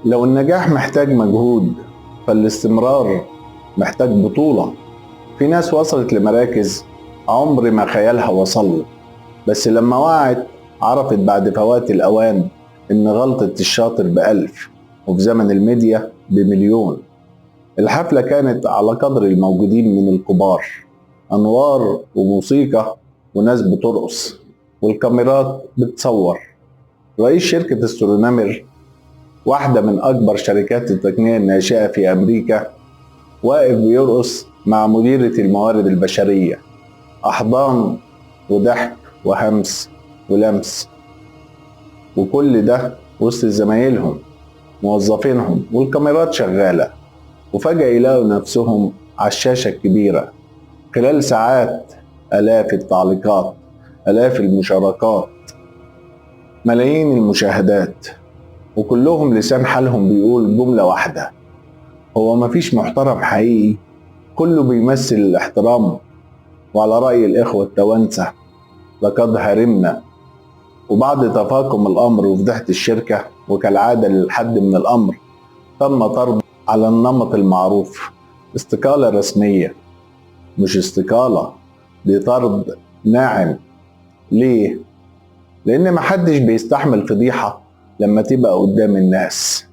لو النجاح محتاج مجهود فالاستمرار محتاج بطولة. في ناس وصلت لمراكز عمر ما خيالها وصل له، بس لما وقعت عرفت بعد فوات الأوان إن غلطة الشاطر ب1000، وفي زمن الميديا ب1,000,000. الحفلة كانت على قدر الموجودين من الكبار، أنوار وموسيقى وناس بترقص والكاميرات بتصور. رئيس شركة أسترونومر، واحدة من أكبر شركات التقنية الناشئة في أمريكا، واقف بيرقص مع مديرة الموارد البشرية. أحضان وضحك وهمس ولمس، وكل ده وسط زمايلهم موظفينهم والكاميرات شغالة. وفجأة يلاقوا نفسهم على الشاشة الكبيرة. خلال ساعات آلاف التعليقات، آلاف المشاركات، ملايين المشاهدات، وكلهم لسان حالهم بيقول جملة واحدة: هو مفيش محترم حقيقي؟ كله بيمثل الاحترام. وعلى رأي الإخوة التوانسة: لقد هرمنا. وبعد تفاقم الأمر وفضيحة الشركة، وكالعادة للحد من الأمر، تم طرد على النمط المعروف، استقالة رسمية. مش استقالة، دي طرد ناعم. ليه؟ لأن محدش بيستحمل فضيحة لما تبقى قدام الناس.